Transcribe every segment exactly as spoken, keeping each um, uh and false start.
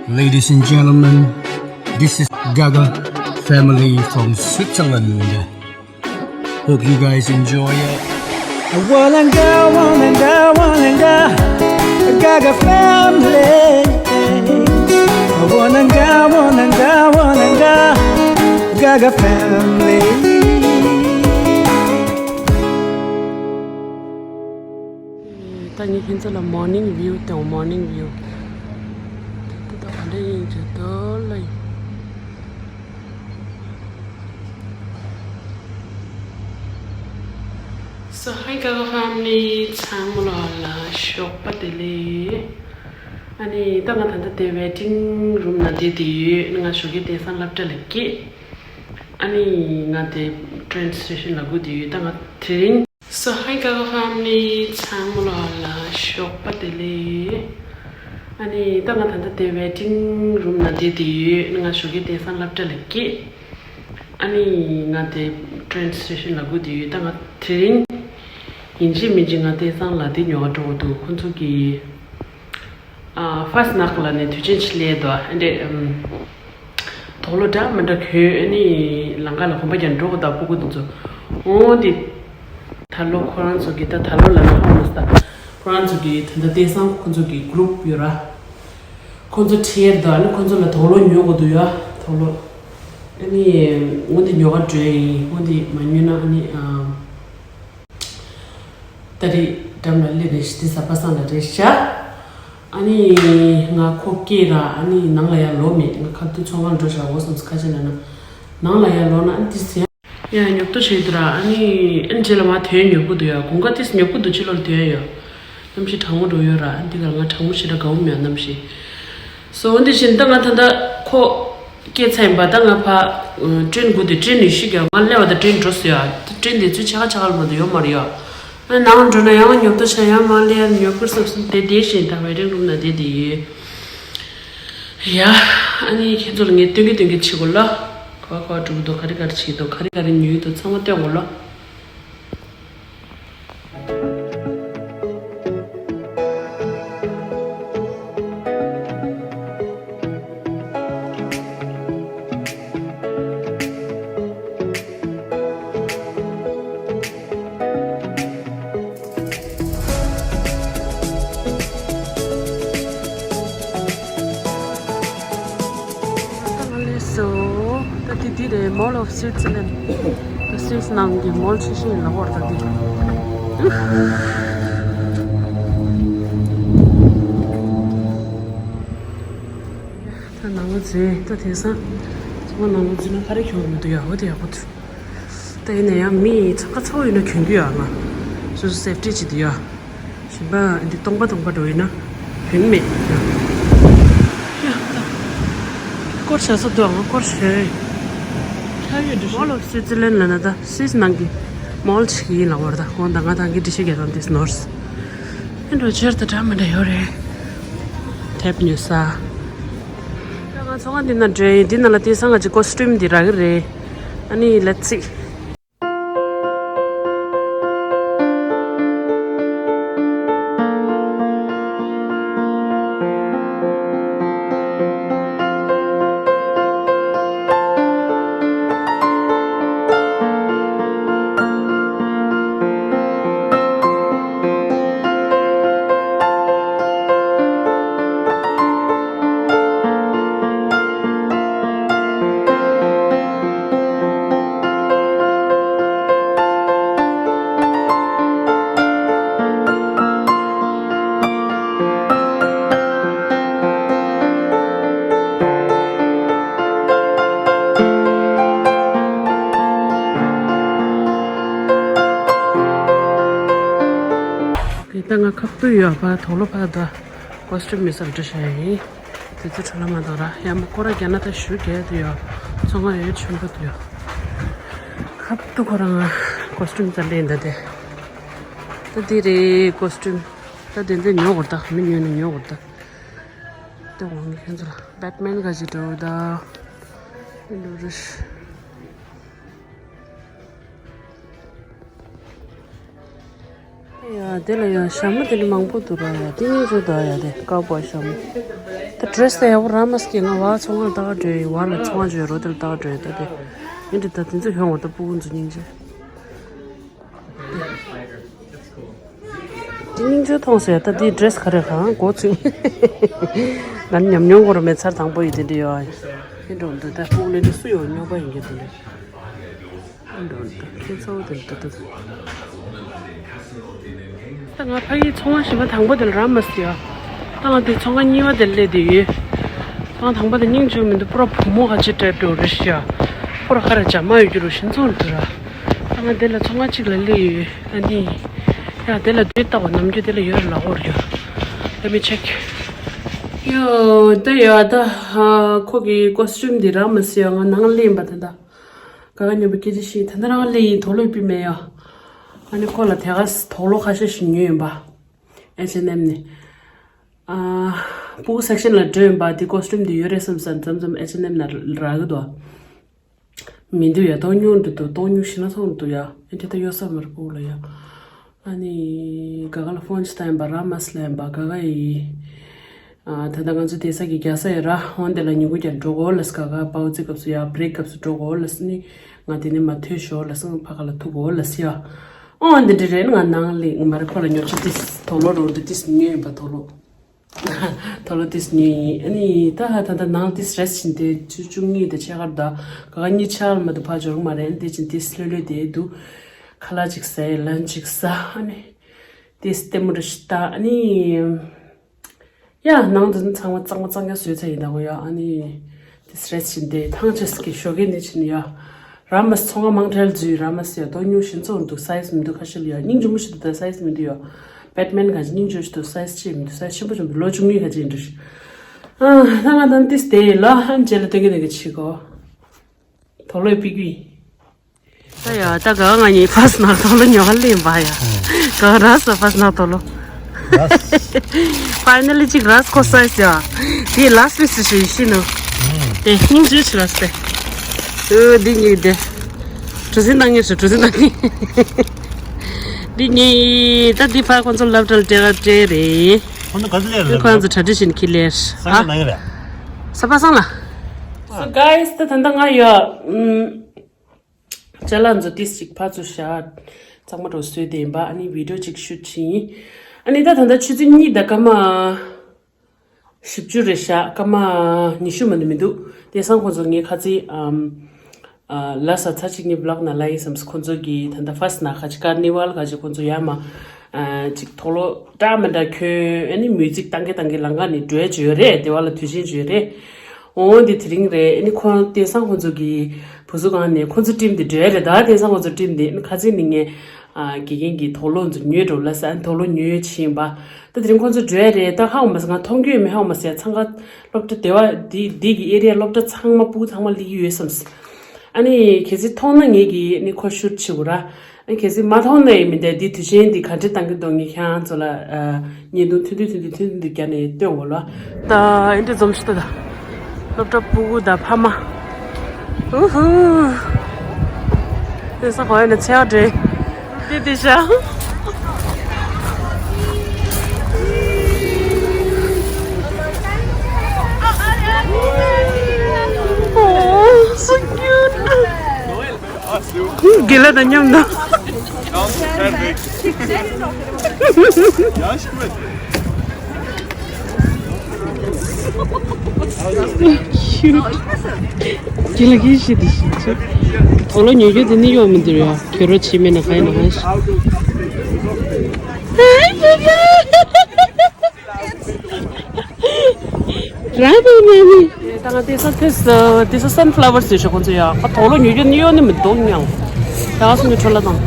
Ladies and gentlemen, this is Gaga family from Switzerland. Hope you guys enjoy it. Walanga, walanga, walanga, Gaga family. Walanga, walanga, walanga, Gaga family. ད་ངས་ཁྱེད་ཚོ་ལ་morning view་དང་morning view་དེ་ད་ག་འདྲ་ཡིན་ཅེས་དོ་ལ་ཡིན། So hi Gaga family, ཚང་མ་ལ་ཞོགས་པ་བདེ་ལེགས། ཨ་ནི་ད་ང་ད་ལྟ་དེ་waiting room་ནང་བསྡད་དེ་ཡོད། ང་ཞོགས་ཀའི་དེང་སང་སློབ་གྲྭ་ལ་སྐྱེས། ཨ་ནི་ང་དེ་train station་ལ་སྒུག་བསྡད་ཡོད། ད་ང་དེ་རིང་། So hi Gaga family, ཚང་མ་ལ་ཞོགས་པ་བདེ་ལེགས། ཨ་ནི་ད་ང་ད་ལྟ་དེ་waiting room་ནང་བསྡད་དེ་ཡོད། ང་ཞོགས་ཀའི་དེང་སང་སློབ་གྲྭ་ལ་སྐྱེས། ཨ་ནི་ང་དེ་train station་ལ་སྒུག་བསྡད་ཡོད། ད་ང་དེ་རིང་ཡིན་གཅིག་མིན་གཅིག་ང་དེང་སང་ལ་དེ་ཉོ་ག་འགྲོ་གི་འདུག་ཁོང་ཚོ་གིས། ཨ། ཧྥ་སི་ནག་ལ་ནས་དུས་ཆེན་ཆེད་ལས་དོ་ཨ་འདྲས། ཨམ། དོག་ལོ་འདྲ་མི་འདྲ་གོན་ནི་ལམ་ཁ་ལ་གོམ་པ་རྒྱག་འགྲོ་གི་འདུག་ཕྲུ་གུ་དེ་ཚོ། འོ་དེ། ད་ལོ་ཁོ་རང་ཚོ་གི་ད་ད་ལོ་ལ་ན་ཧ་མ་སྟ། ཁོ་རང་ཚོ་གི་ད་ལྟ་དེང་སང་ཁོ་ཚོ་གི་group་ཡོད་ར། ཁོ་ཚོ་ཁྲིད་དོ་ཨ་ནི་ཁོ་ཚོ་ལ་དོག་ལོ་ཉོ་གི་འདུག་ཡ། དོག་ལོ། ཨ་ནི། འོ་དེ་ཉོ་ག་འགྲོ་ཡིན། འོ་དེ་མ་ཉོས་ན་ཨ་ནི། ཨ། ད་རེས་འགྲམ་ལ་སླེབས་རེད་ཤི་དེ་གཟའ་པ་སངས་ལ་རེད་ཤག་ཨ་ནི་ང་ཁོ་སྐྱེས་ར་ཨ་ནི་ནང་ལ་ཡར་ལོག་མེད། ང་ཁ་ཐུག་ཚོང་ཁང་འགྲོ་བཞག་འོ་བསམ་སོང་། ཁ་ཆེ་ལ་ན་ནང་ལ་ཡར་ལོག་ན་ཨ་ནི་ཏི་སི་ཡ་ཡ་ཉོབ་ཏོ་བྱེད་འདུག་ར། ཨ་ནི་ཨ་ནི་རྗེས་ལ་མ་དོན་ཉོབ་གི་འདུག་ཡ། དགུན་ཁ་ཏི་སི་ཉོབ་གི་འདུག་ཕྱི་ལོགས་ལ་དོན་ཡ། གནམ་གཤིས་གྲང་མོ་འགྲོ་ཡོད་ར། ཨ་ནི་འདི་ག་ང་གྲང་མོ་ཞེ་དྲག་དགའ་བོ་མེད་གནམ་གཤིས། སོ་འདི་བཞིན་ད་ང་ད་ལྟ་ཁོ་སྐྱེས་ཚར་ཡིན་པ། ད་ང་ཕ་ཀྲེན་སྒུག་དེ་ཀྲེན་ནས་ཤི་རྒྱག་ང་སླེབས་པ་ད་ཀྲེན་འགྲོ་སོང་ཡ། ཀྲེན་དེ་ཚོའི་ཆ་ག་ཆ་ག་ལ་མ་གཏོགས་ཡོད་མ་རེད་ཡ། ཨ་ནང་འགྲོ་ན་ཡང་ཉོབ་ཏོ་ཆ་ཡང་མ་སླེབས་ཉོབ་ཀིར་སོབ་སོབ་དེ་དེ་བཞིན་ད་waiting room་ན་བསྡད་དེ་ཡོད་ཡ། ཨ་ནི་ཁྱེད་ཚོ་ལ་ངས་སྟོན་གི་སྟོན་གི་བྱེད་དགོས་ལ། ག་བ་ག་བ་འགྲོ་གི་འདུག་ག་རེ་ག་རེ་བྱེད་ཀྱི་འདུག་ག་རེ་ག་རེ་ཉོས་ཀྱི་འདུག་ཚང་མ་སྟོན་དགོས་ལ། ད་ང་སླེབས་སོང་། ད་དེ་འདི་རེད། Mall of Switzerland། ད་སུད་སི་ནང་གི་མོལ་ཆེ་ཤོས་ལ་བར་ད་འདི། ད་ནང་ལ་འཛུལ། ད་དེང་སང་ཚང་མ་ནང་ལ་འཛུལ་ན་ཧ་རེ་གྱོང་མི་འདུག་ཡ། འོ་དེ་ཡག་པོ་འདུག་ད་ཡིན་ན་ཡང་མི་ཚང་ཁ་ཚ་བོ་ཡིན་ན་གྱོང་གི་ཡ། ང་སོ་སོ་སེབ་ཊི་བྱེད་དུ་ཡ། གཞན་པ་འདི་སྟོང་པ་སྟོང་པ་འགྲོ་ཡིན་ན་གྱོང་མེད་ཡ། ཡ། སྐོར་བྱ་ས་འདུག་ང་སྐོར་བྱས། ཁྱ་ཡོད་འདྲ་ཞིག Mall of Switzerland་ལ་ན་ད་སུད་སི་ནང་གི་མོལ་ཞིག་ཡིན་ལ་བར་ད་གོང་ད་ང་ཐང་གི་འདྲི་ཤེས་གལ་དང་དེ་སྣོར། ཨེ་འགྲོ་ཆེར་ད་འདྲ་མི་འདྲ་ཡོད་རེད། དེབ་ཉོ་ས། ད་ང་ཚོ་ང་འདི་ན་འདྲེ་འདི་ན་ལ་དེ་སང་ང་ཅི་ཀོ་སི་ཊུམ་འདི་རག་གི་རེད། ཨ་ནི་let's see། ད་ང་ཁ་ཕུ་ཡོད་པ་དོག་ལོ་ཕ་ད་ཀོ་སི་ཊུམ་མི་སར་འདྲ་ཤ་ཡིན། དེ་ཚོ་ཁྲོ་ལ་མ་དང་ར་ཡ་མ་ཀོ་ར་རྒྱ་ན་ད་ཞུ་རྒྱ་དུ་ཡོད། ཚོ་ང་ཡོད་ཆུན་པོ་དུ་ཡོད། ཁ་ཕུ་ཁོ་རང་ཀོ་སི་ཊུམ་ཙ་ལེན་ད་དེ། ད་འདི་རེད་ཀོ་སི་ཊུམ། ད་དེ་འདྲ་ཉོ་དགོས་ད་མི་ཉོ་ནི་ཉོ་དགོས་ད། ད་འོང་ནི་ཁྱོད་ཚོ་ལ་བེ་ཊི་མེན་ག་ཅི་འགྲོ་ད། ཨིན་འགྲོ་རེད། ཡ་དེ་ལ་ཡ་ཞྭ་མོ་དེ་འདྲ་མང་པོ་འདུག་ར། ཡ་དེ་སྙིང་རྗེ་འདུག་ཡ། དེ་ཀའུ་བོའི་ཞྭ་མོ། ད་ཌི་རེ་སི་དེ་ཡག་པོ་རག་མ་སོང་། ང་བ་ཚོང་ཁང་ལྟ་ག་འགྲོ་ཡི། བ་ལ་ཚོང་ཁང་ཅིག་ཡོད་རོ། དེ་ལ་ལྟ་ག་འགྲོ་ཡི། ད་དེ་ཨེ་འདྲ་ད་དེ་ཚོ་ཡོང་བ། ད་སྤུ་གུ་ཚོ་སྙིང་རྗེ། དེ་སྙིང་རྗེ་མཐོང་སོང་ཡ། ད་དེ་ཌི་རེ་སི་ག་རེ་གང་གོ་ཚུལ། ང་ནི་ཉམས་མྱོང་སྐོར་མེད། ཚར་དང་པོ་ཡི་དེ་འདྲ་ཡོད་ཨ། ཨེ་འགྲོ་འདུག་ད་སྤུ་གུ་ལེན་དུས་སུ་ཡོང་སྨྱོ་པ་ཡིན་གྱི་དེ་འདྲ། འགྲོ་འདུག་ཁྱེད་ཚོ་དེ་འདྲ་འདུག་ད་ང་ཕ་གིའི་ཚོང་ཁང་གཞན་པ་དང་པོ་དེ་ལ་རག་མ་སོང་ཡ། ད་ང་དེ་ཚོང་ཁང་གཉིས་པ་དེ་ལ་སླེབས་བསྡད་ཡོད། ཚོང་ཁང་དང་པོ་དེ་སྙིང་རྗེ་མི་འདུག་པུ་ར་བུ་མོ་ཁ་ཅིག་སྤྲད་འགྲོ་རེད་ཤག་པུ་ར་ཁ་ར་འཇམ་མ་ཡོད་རྒྱུ་རུ་ཤིན་ཚོང་འདུག་ར། ད་ང་དེ་ལ་ཚོང་ཁང་གཅིག་ལ་སླེབས་ཡོད། ཨ་ནི། ཡ་དེ་ལ་དུས་རྟག་པ་ནམ་རྒྱུན་དེ་ལ་ཡོད་རེད་ལབ་ཀྱི་ཡོད། Let me check. ཡོ་ད་ཡ་ད་ཧ་ཁོ་གི་ཀོ་སི་ཊིའུམ་འདི་རག་མ་སོང་ཡ། ང་ནང་སླེབས་ཡིན་པ། ད་ད་ག་ག་ཉོ་བའི་སྐད་ཆ་ཤེས། ད་ད་རང་སླེབས་ཡིན། དུག་ལོག་ཕུད་མེད་ཡ། ཨ་ནི་ཁོ་ལ་དེ་ག་དུག་ལོག་ཁ་ཤས་ཤིག་ཉོས་ཡིན་པ། ཨེཆ་ཨེན་ཨེམ་ནས། ཨ། སྤུ་གུ་སེག་ཤན་ལ་འགྲོ་ཡིན་པ། དེ་ཀོ་སི་ཊིའུམ་འདི་ཡོད་རེད་བསམ་བསམ་མཚམས་མཚམས་ཨེཆ་ཨེན་ཨེམ་ནང་རག་གི་འདུག་མི་འདུག་ཡ། སྟོང་ཉུང་འདུག་སྟོང་ཉུང་ཞེ་ན་ཚོང་འདུག་ཡ། ཨེ་འདྲ་ད་ཡོད་ས་མ་རེད་སྤུ་གུ་ལ་ཡ། ཨ་ནི་ག་ག་ལ་ཕོན་ཅིག་བཏང་ཡིན་པ། རག་མ་སོང་ལབ་ཡིན་པ། ག་ག་ཡིས། ཨ། ད་ལྟ་ང་ཚོ་བསྡད་ས་གི་རྒྱག་ས་ཡོད་ར། འོ་འདི་ལ་ཉིན་གུང་ཀྱང་འགྲོ་དགོས་ལབ་སོང་། ག་ག་པའོ་ཙི་སྐབས་སུ་ཡ། བྷི་རེག་སྐབས་སུ་འགྲོ་དགོས་ལབ་སོང་ནི། ང་དེ་ནས་མར་ཐོན་ཤོག་ལབ་སོང་། ཕ་ག་ལ་ཐུག་དགོས་ལབ་སོང་ཡ། འོ་འདི་འདྲ་རེད། ང་ནང་སླེབས། ང་མ་རེད། ཁོ་ལ་ཉོ་ཆ་ཏིས་དུག་ལོག་རོ་འདི་ཏིས་ཉོས་ཡིན་པ། དུག་ལོག་དུག་ལོག་ཏིས་ཉོས་ཡིན། ཨ་ནི་ད་ཧ་ད་ད་ནང་ཏིས་རེས་བྱིན་ཏེ་ཆུ་བཅུ་གཉིས་དང་ཕྱེད་ཀ་རེད། ད་ག་ག་གཉིས་ཆ་ལ་མ་གཏོགས་ཕར་འབྱོར་མ་རེད། ཨ་ནི་དེ་བྱིན་ཏིས་ལྷོད་ལྷོད་དེ་འདུག་ཁ་ལག་ཅིག་ཟས། ལན་ཅིག་ཟ། ཨ་ནི་ཏིས་ལྟད་མོ་རེ་ཞིག་ལྟ། ཨ་ནི། ཡ། ནང་དུ་ཚང་མ་གཙང་མ་གཙང་རྐྱང་བཟོས་ཚར་ཡིན་ད་གོ་ཡ། ཨ་ནི་དེ་སི་རེས་བྱིན་ཏེ་ཐང་ཆད་ཀྱི་ཞོགས་ཀས་ནས་བྱིན་ཡ། ར་མ་སི་ཚོང་ཁང་མང་ཁྲལ་འཛུལ། ར་མ་སི་ཡ་སྟོང་ཉུང་ཞིག་ཚོང་འདུག་སའི་ཛི་མི་འདུག་ཁ་ཤས་ལ་ཡ། སྙིང་རྗེ་མོ་ཞིག་འདུག་ད་སའི་ཛི་མི་འདུག་ཡ། བེ་ཊི་མེན་ག་ཅིག་སྙིང་རྗེ་ཞིག་འདུག་སའི་ཛི་ཆེ་མི་འདུག་སའི་ཛི་ཆེན་པོ་ཆེན་པོ། ལོ་བཅུ་གཉིས་ག་ཅིག་ཡིན་འདུག་ཨ། ད་ང་དང་ཏིས་དེ་ལ་ཨ་ནི་རྗེས་ལ་སྟོན་གི་ནས་གི་ཆི་གོ། དོ་ལོས་པི་ཀུའི། ད་ཡ་ད་ག་ང་གཉིས་ཕ་སི་ནག་དོ་ལོ་ཉོ་ག་ལེན་པ་ཡ། ག་ར་ས་ཕ་སི་ནག་དོ་ལོ། ཕའི་ནལ་ལི་གཅིག་ར་སི་ཁོ་སའི་ཟི་ཡ། དེ་ལ་སི་པི་སི་ཞིག་ཤི་ནུ། དེ་སྙིང་རྗེ་ཆེ་ར་སི་དེ། འོ་འདི་གཉིས་དེ། གྲུ་གཟིངས་བཏང་ངེས་སུ་གྲུ་གཟིངས་བཏང་ངེས། འདི་གཉིས་ད་འདི་ཕ་ཁོང་ཚོ་སློབ་གྲྭ་ལ་སྤྲད་ག་སྤྲད་རེད། ཁོང་ཚོ་ག་ཚོད་ལས་རེད། ཁོང་ཚོ་ཊ་རེ་ཌི་ཤན་ཁི་ལེར། ས་ཆ་ནང་ཡོད་རེད། ས་པ་སང་ལ། So guys, ད་ད་ལྟ་ང་ཡ། ཅ་ལག་ཚོ་ཏིས་ཅིག་ཕར་ཚུར་བཞག་གཙང་མ་འདྲ་བཟོས་བསྡད་ཡིན་པ། ཨ་ནི་བི་ཌི་ཡོ་ཅིག་ཤུ་ཊི་བྱེད་ཡིན། ཨ་ནི་ད་ད་ལྟ་ཆུ་ཚོད་གཉིས་དང་སྐར་མ་བཞི་བཅུ་རེད་ཤག་སྐར་མ་ཉི་ཤུ་མ་གཏོགས་མི་འདུག་དེང་སང་ཁོང་ཚོ་ངའི་ཁ་ཚིག་ཨམ། ཨ། ལ་ས་ཚ་གཅིག་གཉིས་བི་ལོག་ནང་ལ་ཡིན་བསམ། ཁོང་ཚོ་གི་ད་ལྟ་ཕ་སི་ནག་ག་ཅིག་ཀར་ནི་ཝལ་ག་ཅིག་ཁོང་ཚོ་ཡར་མར། ཨ། ཅིག་དུག་ལོག་འདྲ་མི་འདྲ་གྱོན། ཨ་ནི་མིའུ་ཛིག་བཏང་གི་བཏང་གི་ལམ་ཁ་ནས་འགྲོ་ཡ་ཅིག་ཡོད་རེད། དེ་བ་ལ་དུས་ཆེན་ཅིག་ཡོད་རེད། འོ་འདི་དེ་རིང་རེད། ཨ་ནི་ཁོང་དེང་སང་ཁོང་ཚོ་གི་བུ་གསོ་ཁང་ནས་ཁོང་ཚོ་ཊིམ་དེ་འགྲོ་ཡ་རེད། ད་དེང་སང་ཁོང་ཚོ་ཊིམ་དེ་ཨ་ནི་ཁ་ཚིག་ནས་ངས། ཨ། དགེ་རྒན་གྱིས་དུག་ལོག་ཚོ་ཉོས་འགྲོ་ལབ་ཟེར། ཨ་ནི་དུག་ལོག་ཉོས་ཕྱིན་པ། ད་དེ་རིང་ཁོང་ཚོ་འགྲོ་ཡ་རེད། ད་ཧ་གོ་མ་སོང་། ང་མཐོང་རྒྱུ་ཡོད་མེད་ཧ་གོ་མ་སོང་། ཚང་ཁ་སློབ་གྲྭ་དེ་བ་འདི་འདི་གི་ཨེ་རི་ཡ་སློབ་གྲྭ་ཚང་མ་སྤུ་གུ་ཚང་མ་སླེབས་ཀྱི་ཡོད་བསམ། ཨ་ནི་གལ་སྲིད་མཐོང་ན་ངེད་ཀྱིས་ཨ་ནི་ཁོ་ཤུ་ཊི་བྱེད་དགོས་ར། ཨ་ནི་གལ་སྲིད་མ་མཐོང་ན་ཡང་མི་འདའ། འདི་དུས་ཆེན་འདི་ག་འདྲས་བཏང་གི་འདུག་ངས་ཁྱེད་རང་ཚོ་ལ་ཨ་བརྙན་ཐུང་ཐུང་ཐུང་ཐུང་ཐུང་ཐུང་རྒྱབ་ནས་སྟོན་དགོས་ལ། ད་ཨེ་འདྲས་འཛོམས་ཤིག་ད། སློབ་གྲྭ་སྤུ་གུ་དང་ཕ་མ། ཨུ་ཧུ། དེ་ས་གོ་ཡ་ནས་ཚེ་བ་འདྲེ། དེ་དེ་ཤ། Oh, so cute. དགེ་ལགས་དང་མཉམ་དུ། དགེ་ལགས་ཀྱིས་ཤི་དེ་ཤི་ཆེ། དུག་ལོག་ཉོ་རྒྱུ་དེ་ནི་གཡོག་མི་འདུག་ཡ། ཁྱོད་རོ་ཕྱི་མེད་ན་ག་ཡིན་ན་ག་ཡིན་ཤི། ར་བའི་ནས་ནི། ད་ང་དེ་ས་དེ་ས་དེ་ས་སན་ཕ་ལ་ཝར་ཟེར་ཤག་ཁོང་ཚོ་ཡ། ཁ་དུག་ལོག་ཉོ་རྒྱུ་ནི་གཡོག་ནི་མི་འདུག་མྱང་། ད་ང་སོང་ནས་འཕྲོ་ལ་དང་།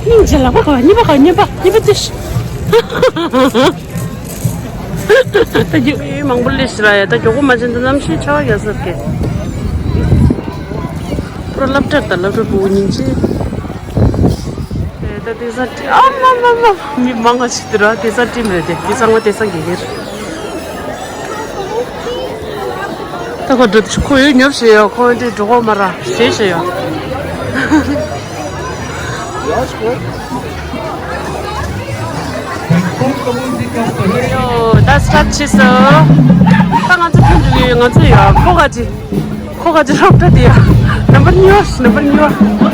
སྙིང་རྗེ། ལག་པ་ག་བ། གཉིས་པ་ག་བ། གཉིས་པ་གཉིས་པ་དེ་ཤི། ད་རྒྱུ་མང་པོ་སླེབས་ཤག་ར་ཡ། ད་མགྱོགས་པོ་མ་ཕྱིན་ད་གནམ་གཤིས་ཆར་པ་རྒྱག་ས་རེད། པུ་ར་སློབ་གྲྭ་དང་སློབ་གྲྭ་སྤུ་གུ་སྙིང་རྗེ། ད་དེ་ས་ཊི་ཨ་མ་མ་མ་མི་མང་ང་ཞིག་འདུག་ར། དེ་ས་ཊིམ་རེད་དེ། དེ་ཚང་མ་དེ་ས་དགེ་རྒན་རེད། ད་ཁོ་འགྲོ་ཁོ་ཡོད་ཉོབ་བྱས་ཡོད། ཁོ་འདི་འགྲོ་གོ་མ་ར་ཞེས་བྱས་ཡོད། ད་སི་ཊར་ཊི་བྱས་སོང་། ད་ང་ཚོ་ཐོན་འགྲོ་གི་ཡོད། ང་ཚོ་ཡ་ཁོ་ག་ཅི། ཁོ་ག་ཅི་སློབ་གྲྭ་དེ་ཡ། ནམ་བར་གཉིས་པ། ནམ་བར་གཉིས་པ།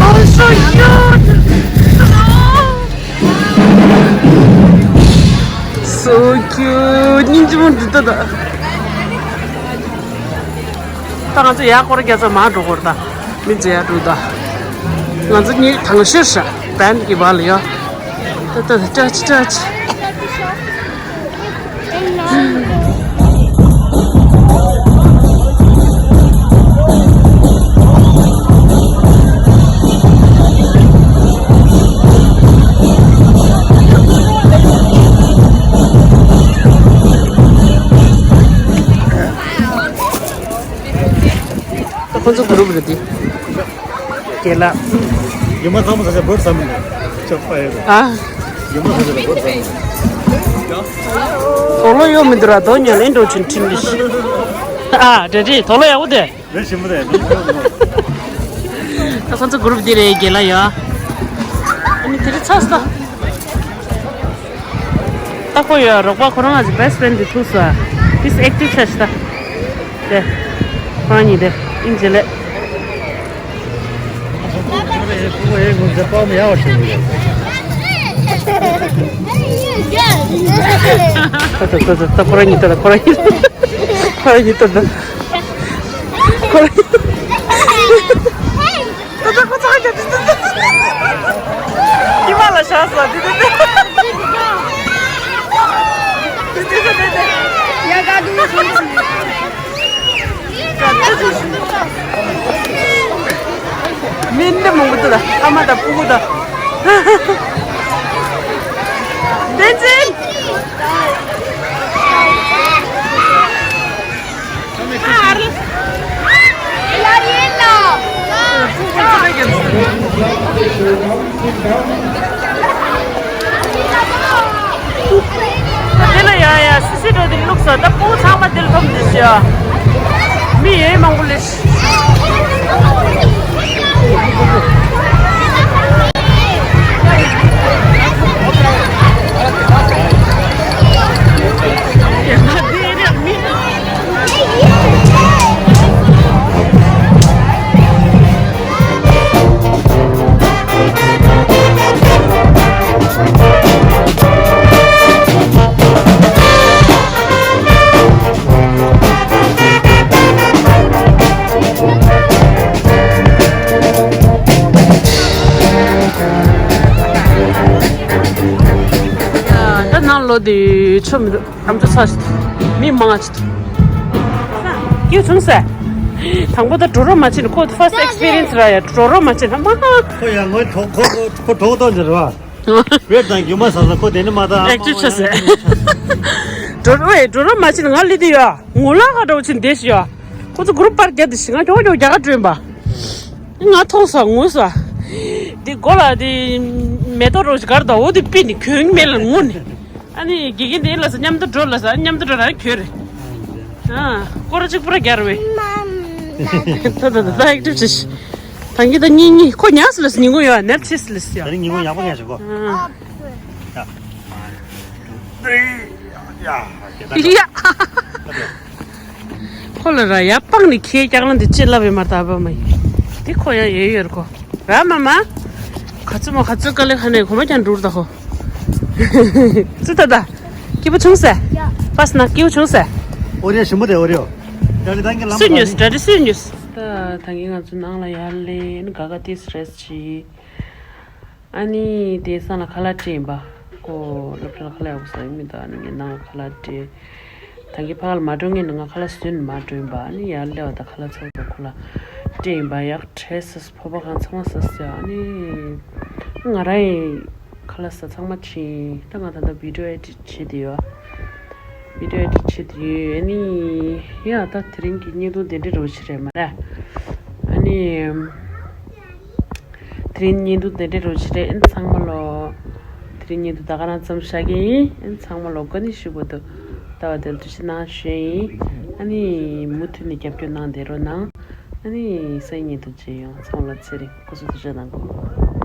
Oh, so cute! So cute! སྙིང་རྗེ་མོ་འདི་ལྟ་ད། ད་ང་ཚོ་ཡར་སྐོར་རྒྱག་ཚར་མར་འགྲོ་དགོས་རེད་ད། མི་ཚོ་ཡར་འགྲོ་ད། ང་ཚོ་གཉིས་དང་ཤེར་ཤག་བན་གྱི་བར་ལ་ཡོད། ད་ད་ད་ཅ་ཅ་ཅ་ཅ། ད་ཁོ་ཚོ་གུ་རུབ་རེད་དེ། རྒན་ལགས། ཡུམ་མ་ཚང་མ་ཟ་ཟ་བོད་ཟ་མི་འདུག་ཅོག་པ་ཡོད། ཨ། ཡུམ་མ་ཟ་ཟ་བོད་ཟ་མི་འདུག་དོག་ལོ་ཡོད་མི་འདུག་ར། དོག་ཉལ་ལེན་འགྲོ་ཆུན་ཁྲིམ་ལི་ཤི། ཨ་དྲེ་དྲེ་དོག་ལོ་ཡག་པོ་དེ། ལས་ཞིམ་པོ་དེ་ལས་ཞིམ་པོ། ད་ཁོ་ཚོ་གུ་རུབ་འདི་རེད། རྒན་ལགས་ཡོད། ཨ་ནི་དེ་རིང་ཚར་སོང་། ད་ཁོ་ཡོད་རོགས་པ་ཁོ་རང་ཨ་ཅི་བེ་སི་ཊི་ཕེན་དེ་ཐུག་སོང་། དེ་ཨེག་ཊིབ་ཆགས་ཤག་ད། དེ། ཁོ་རང་གཉིས་དེ་ཨིན་ཇི་ལེ། ད་ད་ད་ད་ཁོ་རང་གཉིས་ད་ད་ཁོ་རང་གཉིས། ཁོ་རང་གཉིས་ད་ད། ཁོ་རང་གཉིས། ད་ལྟ་ཁོ་ཚོ་ཧ་གྱ་དུས་དུས་དུས་དུས་ལ་བཞག་སོང་། དུས་དུས་དུས་དུས་དུས་དུས་དུས། ཡ་ག་དུས་ཚོད་མི་འདི་མང་པོ་འདུག་ད། ཨ་མ་དང་སྤུ་གུ་དང་། བསྟན་འཛིན། དེ་ལ་ཡ་ཡ་སི་སི་འགྲོ་དེ་བླུགས་སོ། ད་སྤུ་གུ་ཚང་མ་འདིར་འཐོམ་དུས་ཤི་ཡ། མི་ཡོད་མང་པོ་ལས། ད་ནང་ལོགས་དེ་ཆོ་མི་འདུག་ཨམ་ཅོག་ཚ་ཞིག་འདུག་མི་མང་ང་ཅིག་འདུག་སྐྱིད་བྱུང་ཟེར། དང་པོ་ད་འགྲོ་རོགས་མ་བྱེད་ནས། ཁོ་ཕར་སི་ཊི་ཨེག་སི་པི་རི་ཡན་སི་ར་ཡ། འགྲོ་རོགས་མ་བྱེད་ན་མ། ཁོ་ཡ་ངོ་ཁོ་ཁོ་ཁོ་གྲོགས་ཏོ་འདི་རེད་བ། བེད་དང་རྒྱུ་མ་ཟ་ས་ཁོ་དེ་ནི་མ་ད་ཨེག་ཊིབ་ཆགས་ཟེར། འགྲོ་རོགས་ཨེ་འགྲོ་རོགས་མ་བྱེད་ན་ང་ལི་དེ་ཡ། ངོ་ལ་ཁ་འགྲོ་ཕྱིན་བསྡད་ཤི་ཡ། ཁོ་ཚོ་གུ་རུབ་པར་བརྒྱབ་དེ་ཤི། ང་མགྱོགས་མགྱོགས་རྒྱ་གར་བྲོས་པ། ང་མཐོང་སོང་ངུ་སོང་། དེ་མགོ་ལ་དེ་མེ་ཏོག་རོ་ཞིག་གར་དང་འོ་དེ་པི་ནི་གོན་མེད་ལ་ངུ་ནི། ཨ་ནི་དགེ་རྒན་དེ་ལ་ས་མཉམ་དུ་འགྲོ་ལ་ས་མཉམ་དུ་འགྲོ་ལ་གྱོད་རེད། ཨ་སྐོར་གཅིག་པུ་ར་རྒྱར་བས། ད་ད་ད་ད་ཨེག་ཊིབ་ཅིག་ད་གི་ད་གཉིས་གཉིས་ཁོ་ཉལ་སི་ལ་སི་ཉིན་གུང་ཡོད་ནར་ཆེ་སི་ལ་སི་ཡ། ད་ནི་ཉིན་གུང་ཡག་པོ་ཉལ་ཞིག་གོ། ཨ་ཡ། ཁོ་ལ་ར་ཡ་སྤང་ནི་ཁའི་སྐྱག་ལང་དེ་ཅི་ལབ་ཡོད་མ་རེད་ད་བ་མ་ཡིན། དེ་ཁོ་ཡང་ཡོད་ཡོད་རེད་གོ། ར་མ་མ། ག་ཚོད་མ་ག་ཚོད་དཀའ་ལས་ཁ་ནས་གོ་མ་ཀྱང་འགྲུར་ད་ཧོ། ཙི་ད་ད། སྐྱིད་པོ་བྱུང་ཟེ། ཡ། པ་སི་ན་སྐྱིད་པོ་བྱུང་ཟེ། ཨོ་རེད་ཞིམ་པོ་རེད་ཨོ་རེད། ད་ནི་ད་གི་ལམ་སུ་ཉོས་ད་རེད་སུ་ཉོས། ད་ད་གི་ང་ཚོ་ནང་ལ་ཡར་ལེན་ག་ག་ཏིས་རེས་ཅི། ཨ་ནི་དེང་སང་ལ་ཁ་ལག་སྤྲད་ཡིན་པ། ཁོ་སློབ་གྲྭ་ལ་ཁ་ལག་ཡག་པོ་ཟ་ཡི་མི་འདུག་ཨ་ནི་ངས་ནང་ལ་ཁ་ལག་སྤྲད། ད་གིན་ཕ་ག་ལ་མ་འགྲོ་ངས་ནི་ང་ཁ་ལག་བཟོས་ནས་མ་འགྲོ་ཡིན་པ། ཨ་ནི་ཡར་སླེབས་པ་ད་ཁ་ལག་ཚར་འགྲོ་ཁོ་ལ་སྤྲད་ཡིན་པ། ཡག་བྲེལ་སོང་། ཕོར་པ་གང་ཚང་མ་ཟ་ཟེར། ཨ་ནི་ང་རང་ཡིན་ཁ་ལག་ཟ་ཚང་མ་ཕྱིན། ད་ང་ད་ལྟ་བི་ཌིའོ་ཨེ་ཌིཊ་བྱེད་དེ་ཡོད། བི་ཌིའོ་ཨེ་ཌིཊ་བྱེད་དེ་ཡོད། ཨ་ནི་ཡ་ད་དེ་རིང་གི་བརྙན་ཐུང་དེ་འདྲ་རོ་ཆེ་རེད་མ་རེད། ཨ་ནི། དེ་རིང་བརྙན་ཐུང་དེ་འདྲ་རུ་ཆེ་རེད། ཨན་ཚང་མ་ལོ། དེ་རིང་བརྙན་ཐུང་ད་ག་རང་ཙམ་བཞག་གི་ཡིན། ཨན་ཚང་མ་ལོ་དགའ་ནི་ཞུ་བོ་འདུག་ལྟ་བ་དེ་ལ་ཐུགས་རྗེ་གནང་ཞུ་ཡིན། ཨ་ནི་མུ་མཐུད་ནས་རྒྱབ་སྐྱོར་གནང་བསྡད་རོགས་གནང་། ཨ་ནི་སང་ཉིན་བརྙན་ཐུང་མཇལ་ཡོང་། ཚང་མ་ལ་ཚེ་རིང་སྐུ་གཟུགས་ཐུགས་རྗེ་གནང་གོ།